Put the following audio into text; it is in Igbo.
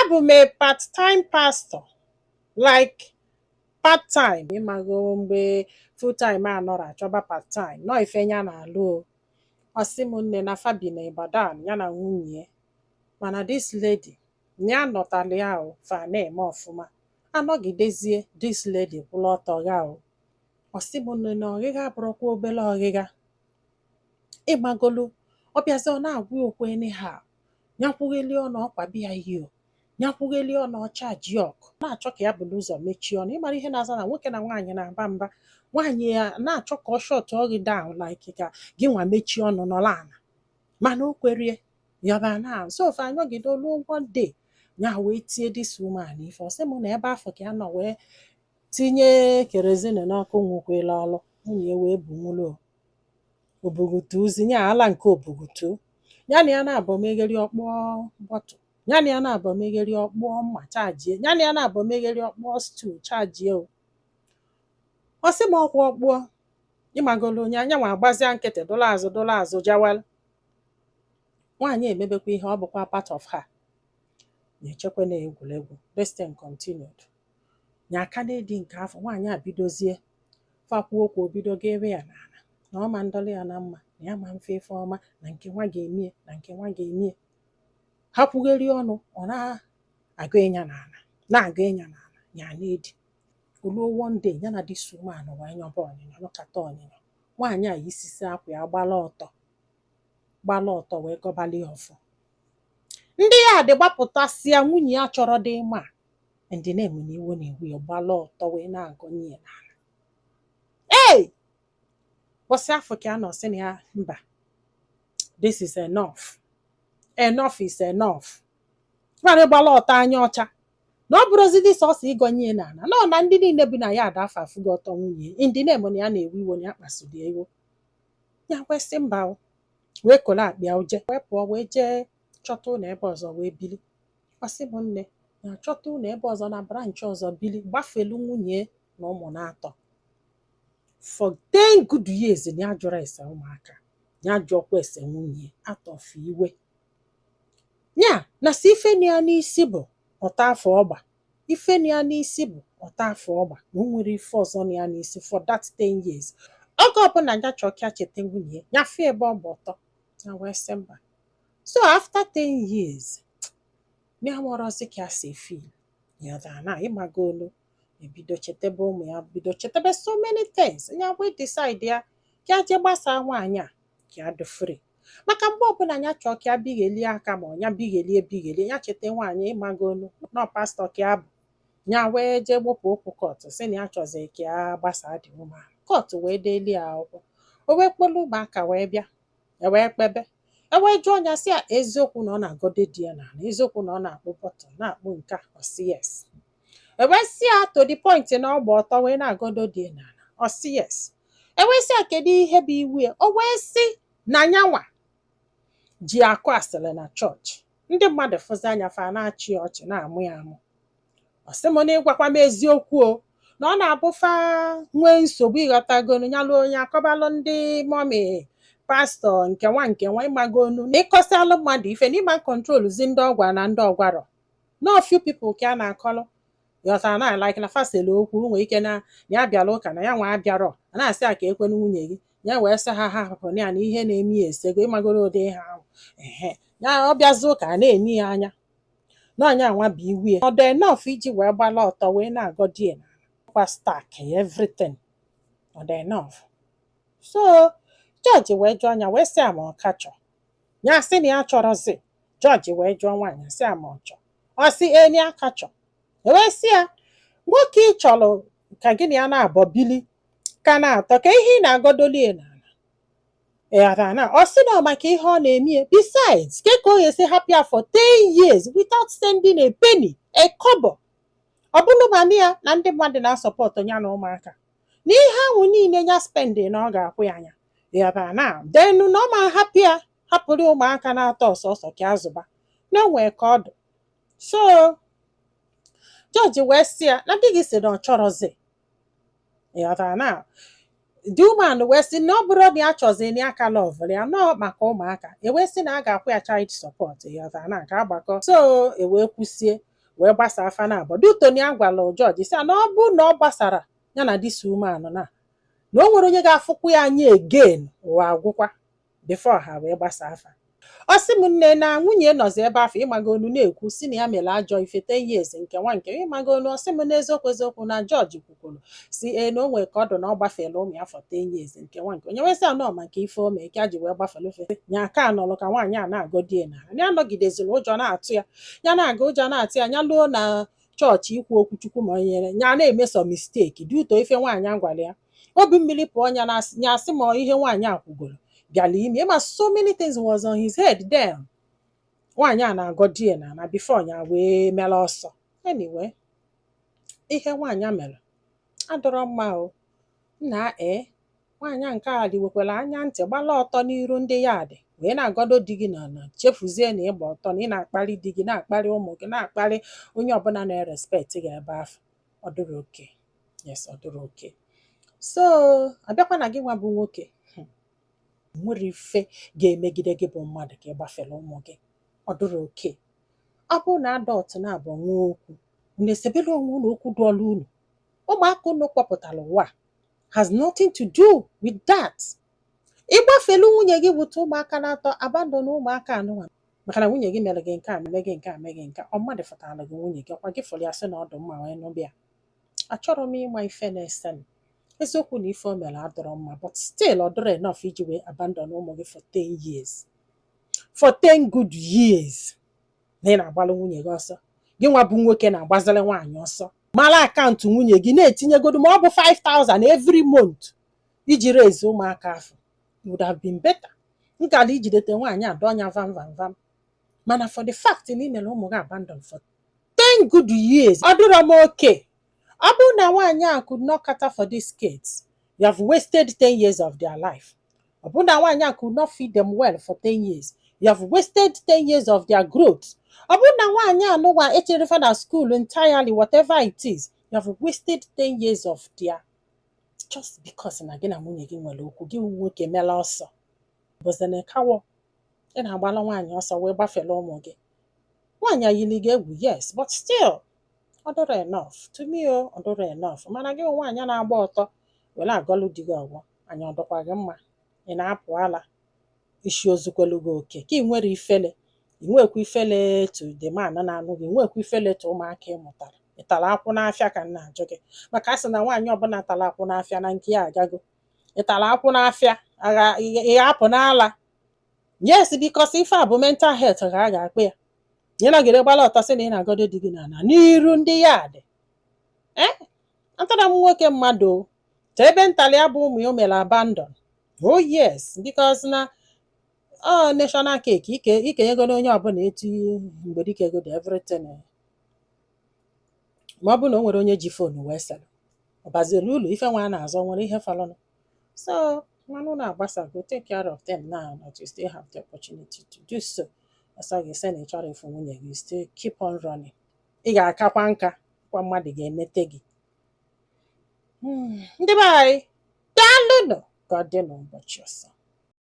Abụ m a part-time pastor, like part-time, ịmago mgbe full-time anọrọ achọba part-time nọ ife ya na-alụ o. Ọ sị m nne na fa bi na Ibadan, ya na nwunye ya. Mana this lady na ya nọtala ya o, fa na-eme ọfụma, anọgidezie this lady kwụrụ ọtọ gha o. Ọ sị m nne na ọghịgha abụrụkwa obere ọghịgha, ịgbagolu ọ bịazi, ọ na-agwa ya okwu anyhow, nyakwugheli ọnụ ọkwa biya ihe o nyakwugheli ọnụ ọcha ji ọkụ na-achọ ka ya bulu ụzọ mechie ọnụ. Ịmara ihe na-aza na nwoke na nwaanyị na-aba mba, nwaanyị ya na-achọ ka ọ shut gị down, like ka gị nwa mechie ọnụ nọrọ ala, mana o kwerie yọba na so ofe anyọgide oluo. One day ya wee tie this woman ife. Ọ sị m na ebe afọ ka ya nọ wee tinye kerosene n'ọkụ nwukwela ọlụ nwunye ya wee bunwulu obugutu uzi nya ala nke obugutu ya na ya na-abọ megheri ọkpọ bottle, ya na ya na-abọ megheri ọkpọ mma chajie, ya na ya na-abọ megheri ọkpọ stool chajie o. Ọ sị m ọkwa ọkpụọ ịmagolo onye anya nwa agbazia nkịtị, dụla azụ dụla azụ jawel. Nwaanyị emebekwa ihe ọ bụkwa part of her na-echekwa na egwuregwu. This thing continued nya aka na-edi nke afọ. Nwaanyị a bidozie fakwuo okwu, obido ga-ebe ya n'ala na ọ ma ndọlị ya na mma, na ya ma mfe ife ọma na nke nwa ga-emie na nke nwa ga-emie. Ha kwugheri ọnụ, ọ na-agụ ịnya n'ala, na-agụ ịnya n'ala ya na-edi oluo. One day ya na this woman wee nyọba ọnyịnya, nyọkata ọnyịnya. Nwaanyị a yisisi akwa ya, gbala ọtọ gbala ọtọ wee gọbali ya ọfọ. Ndị ya dị gbapụtasịa nwunye ya chọrọ dị mma ndị na-eme na iwe na-ewu ya, gbala ọtọ wee na-agọnye ya n'ala. Ei, bọsị afọ ka a nọ sị na ya mba, this is enough, enough is enough. Nwaanyị gbala ọtọ anya ọcha na ọ bụrụzidi sọsọ ịgọnye ya n'ala nọ na ndị niile bi na ya ada afọ afụgo ọtọ nwunye ndị na-eme na ya na-ewe iwe na ya kpasuru ya iwe. Ya kwesị mba o, wee kolo akpịa uje wee pụọ, wee jee chọta ụlọ ebe ọzọ wee bili. Ọ sị m nne na chọta ụlọ ebe ọzọ na branch ọzọ bili, gbafelu nwunye na ụmụ na-atọ for 10 good years. Na ya jụrụ ese ụmụaka, ya jụọkwa ese nwunye atọfe iwe ya na si ife na ya n'isi bụ ọta afọ ọgba, ife na ya n'isi bụ ọta afọ ọgba, na o nwere ife ọzọ na ya n'isi. For that 10 years, oge ọbụla ya chọọ ka ya cheta nwunye ya, fụ ebe ọ gba ọtọ, ya wee sị mba. So after 10 years ya nwere ka ya si feel ya da na ịmago olu, ebido chetebe ụmụ ya, bido chetebe so many things. Ya wee decide ya ka ya jee gbasaa nwaanyị a ka ya dị free, maka mgbe ọbụla ya chọọ ka ya bighelie aka ma ọ ya bighelie bighelie, ya cheta nwaanyị. Ịmago olu nọ pastor ka ya bụ, ya wee jee gbopụ okwu court sị na ya chọzi ka ya gbasaa the woman. Court wee deeli ya akwụkwọ, o wee kpọrọ ụmụaka wee bịa, e wee kpebe, e wee jụọ ya sị ya eziokwu na ọ na-agọde di ya n'ala, eziokwu na ọ na-akpụ bottle na-akpụ nke a? Ọ sị yes. E wee sị ya to the point na ọ gba ọtọ wee na-agọdo di ya n'ala? Ọ sị yes. E wee sị ya kedu ihe bụ iwu ya? O wee sị na nyanwa ji akụ asịrị na chọọchị, ndị mmadụ fụzi anya fa na-achị ya ọchị, na-amụ ya amụ. Ọ sị m na ịgwakwa m eziokwu o, na ọ na-abụ fa nwee nsogbu, ịghọtagonu, nyalụ onye akọbalụ ndị mummy pastor nke nwa nke nwa, ịmagonu na ịkọsalụ mmadụ ife na ịma controlzi ndị ọgwa na ndị ọgwarọ no few people ka a na-akọlụ, ghọtara na like na fasịlị okwu nwee ike na ya bịara ụka na ya nwa abịarọ, a na-asị ya ka ekwenu nwunye gị, ya wee sị ha ha hapụ ya na ihe na-eme ya esego. Ịmagoro ụdị ihe ahụ ehe ya ọ bịazi ụka a na-eni ya anya na ọnya nwa bụ iwu ya. Ọ dị enough iji wee gbala ọtọ wee na-agọ die na kwa stack everything, ọ dị enough. So jọji wee jụọ ya wee sị ya ma ọ ka chọọ. Ya sị na ya chọrọzi. Jọji wee jụọ nwaanyị sị ya ma ọ chọọ. Ọ sị ee, na ya ka chọọ. E wee sị ya nwoke ị chọrọ ka gị na ya na-abọ bili ka na-atọ ka ihe ị na-agọdoli ya n'ala, ịghọtara na ọ sị na ọ maka ihe ọ na-eme ya. Besides, ke ka ọ ga-esi hapụ ya for 10 years without sending a penny, a kobo? Ọ bụrụ mama ya na ndị mmadụ na-asupport ya na ụmụaka na ihe ahụ niile ya spend na ọ ga-akwụ ya anya, ịghọtara na denu na ọ ma hapụ ya, hapụrụ ụmụaka na-atọ ọsọsọ ka azụba na o nwee ka ọ dụ. So jọji wee sị ya na di gị sị na ọ chọrọzi, ịghọtara na the woman wee sị na ọ bụrụ na ya chọzi na ya ka loverụ ya nọọ maka ụmụaka. E wee sị na a ga-akwụ ya child support, ịghọtara na nke agbakọ. So e wee kwụsie. Wee gbasa afa na abụọ dutoni. Ya gwara jọji sị ya na ọ bụ na ọ gbasara ya na this woman, na o nwere onye ga-afụkwu ya anya again, ụwa agwụkwa before ha wee gbasa afa. Ọ sị m, nne, na nwunye nọzi ebe afọ, ịmaga onu na-ekwu si na ya mere ajọ ife 10 years nke nwa nke ịmaga onu. Ọ sị m n'eziokwu eziokwu na jọji kwukwuru si ee, na o nwere ka ọ dụ na ọ gbafere ụmụ ya for 10 years nke nwa nke onye wesị anọ maka ife o mee ka ji wee gbafere ofe nya aka anọlụ ka nwaanyị a na-agọ die na ya nọgideziri. Ụjọ na-atụ ya, ya na-aga, ụjọ na-atụ ya, ya luo na chọọchị ikwu okwu Chukwu ma o nyere ya na-emeso mistake dị ụtọ ife nwaanyị a gwara ya. Obi mmiri pụọ ya na ya asị ma ihe nwaanyị a kwugoro bịala ime ma so many things was on his head then. Nwaanyị a na-agọ die na before ya wee mere ọsọ. Anyway, ihe nwaanyị a mere adọrọ mma o nna. Ee, nwaanyị a nke a dị wekwara anya ntị gbala ọtọ n'iru ndị ya dị wee na-agọdo di gị na chefuzie na ịgba ọtọ na ị na-akparị di gị, na-akparị ụmụ gị, na-akparị onye ọbụla na-erespect gị ebe afọ. Ọ dịrị oke. Yes, ọ dịrị oke. So abịakwa na gị nwa bụ nwoke, nwere ife ga-emegide gị bụ mmadụ ka ị gbafere ụmụ gị. Ọ dịrị oke. Ọ bụrụ na adult na-abụ nwee okwu, unu esebere onwe unu okwu dụọla unu. Ụmụaka unu kpọpụtara ụwa has nothing to do with that. Ịgbafelu nwunye gị wụta ụmụaka na-atọ, abandon ụmụaka anụnwa maka na nwunye gị mere gị nke a, mee gị nke a, mee gị nke a. Ọ mmadụ fụtara gị nwunye gị, ọkwa gị fụrụ ya sị na ọ dị mma wee nụbịa. Achọrọ m ịma ife na-ese m. Eziokwu na ife o mere adọrọ mma, but still ọ dịrọ enough iji wee abandon ụmụ gị for 10 years, for 10 good years, na ị na-agbalụ nwunye gị ọsọ. Gị nwa bụ nwoke na-agbaziri nwaanyị ọsọ, mara akaụntụ nwunye gị na-etinyegodo ma ọ bụ 5000 every month iji raise ụmụaka afọ would have been better. Nkala ijidete nwaanyị a dọnya vam vam vam, mana for the fact na ị mere ụmụ gị abandon for 10 good years, ọ dịrọ m oke. Ọ bụrụ na nwaanyị a could not cater for these kids, you have wasted 10 years of their life. Ọ bụrụ na nwaanyị a could not feed them well for 10 years, you have wasted 10 years of their growth. Ọ bụrụ na nwaanyị anụnwa echerefa na school entirely, whatever it is, you have wasted 10 years of their, just because na gị na nwunye gị nwere okwu. Gị nwoke mela ọsọ bụzina kawo ị na-agbala nwaanyị ọsọ wee gbafere ụmụ gị. Nwaanyị ayili gị egwu, yes, but still ọ dịrọ enough to me o, ọ dịrọ enough. Mana gị nwaanyị na-agba ọtọ were agọlụ di gị ọgwọ anya, ọ dịkwa gị mma? Ị na-apụ ala isi ozukwelu gị oke ka ị nwere ifele. Ị nwekwa ifele to the man na-anụ gị, nwekwa ifele to ụmụaka ị mụtara. Ị tara akwụ n'afịa ka m na-ajụ gị, maka a sị na nwaanyị ọbụla tara akwụ n'afịa na nke ya agago. Ị tara akwụ n'afịa agha ị ga-apụ n'ala? Yes, because ife a bụ mental health ka a ga-akpụ ya. Ị nọgide gbala ọtọ sị na ị na-agọdo di gị n'ala n'iru ndị ya dị. Ee, atara m nwoke mmadụ o ta ebe ntali ya bụ ụmụ ya o mere abandon. Oh yes, because na ọ national cake ike ikenyegoro onye ọbụla etu mgbe dike go dị everything. Ma ọ bụ na o nwere onye ji phone wee sere ọ baziri ụlọ ife nwa a na-azọ nwere ihe fọrọnụ. So mmanụ na-agbasago, take care of them now that you still have the opportunity to do so. Ọsọ gị sị na ị chọrọ ịfụ nwunye gị, still keep on running. Ị ga-akakwa nka kwa mmadụ ga-emete gị. Ndị be anyị, daalụnụ. Ka ọ dị n'ụbọchị ọzọ.